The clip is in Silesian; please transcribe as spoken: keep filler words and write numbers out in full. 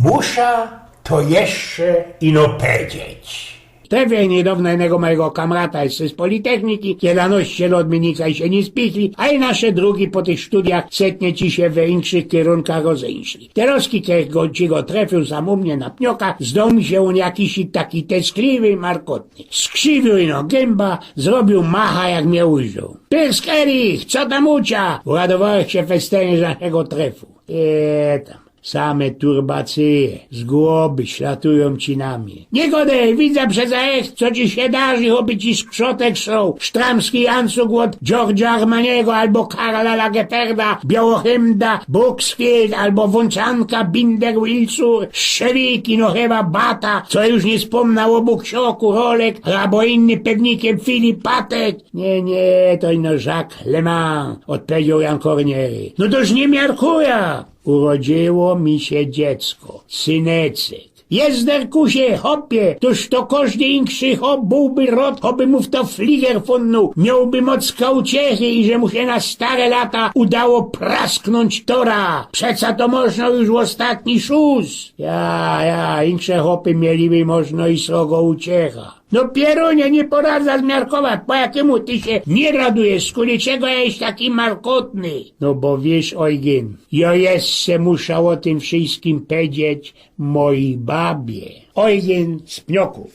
Musza to jeszcze ino pedzieć. Trefiył niydŏwno jednego mojigo kamrata jeszcze z politechniki, jedynŏście lŏt my nikaj sie niy spichli, a i nasze drugi po tych sztudiach setnie ci sie we inkszych kierunkach rozyńszli. Terŏzki, kej go, ci go trefiył sam u mie na pnioka, zdŏł mi sie ôn jakisik taki teskliwy i markotny. Skrziwiył ino gymba, zrobiōł macha, jak mie ujrzōł. Pyrsk Erich, co tam u cia? Uradowałech sie festynie z naszego trefu. E, tam. Same turbacyje, zgłoby ślatujōm ci na mie. Niy godej, widza przeca, co ci sie darzi, chopie ci skrzotek srōł, sztramski ancug ôd Giorgio Armaniego abo Karla Lagerfelda, białohymda, Brooksfield abo wōncanka, binder, Wilsur, szczewiki, no chyba bata, co już niy spōmnã ô buksioku, Rolek, abo inny pewnikiym Filip Patek. Niy, niy, to ino Jacques Le Mans, ôdpowiedzioł Jan Korniery. No toż niy miarkuja! Urodziyło mi sie dziecko, synecyk. Jezderkusie, chopie, toż to kożdy inkszi chop bōłby rŏd, choby mu w to fliger fōnnōł, miołby mocka uciechy i że mu sie na stare lata udało prasknōńć tora. Przeca to możno już ôstatni szus. Ja, ja, inksze chopy mieliby możno i srogo uciecha. No Pierunie, niy poradzã zmiarkować, po jakymu ty sie niy radujesz, skuli czego jeś taki markotny? No bo wiysz, Ojgyn, jo jeszcze musza ô tym wszyjskim pedzieć mojij babie. Ojgyn z Pniokōw.